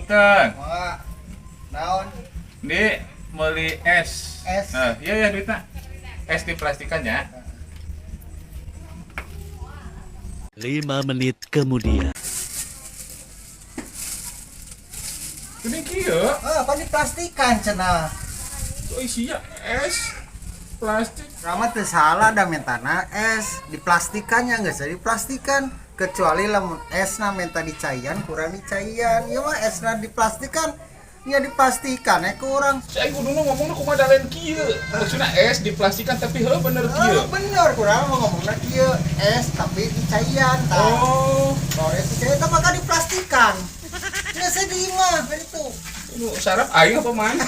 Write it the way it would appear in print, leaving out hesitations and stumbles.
Punten. Mangga. Naon? Di meuli es. Es. Nah, iya ya duitna. Es di plastikan ya. 5 menit kemudian. Ini kieu. Ah, apa diplastikan cenah? Oh, isinya es plastik. Rama teu salah da mentana es diplastikannya, geus diplastikan, kecuali lamun esna menta dicaian, kurang dicaian. Ieu mah esna diplastikan nya, dipastikan ya kurang. Saya kuduna ngomongna kumaha lain kieu. Maksudna es diplastikan, tapi heuh bener kieu. Ah, bener, kurang mau ngomongna kieu, es tapi dicaian tah. Oh, kalau es dicaian tah maka diplastikan. Geus di imah itu. Nu sarap aing apa man?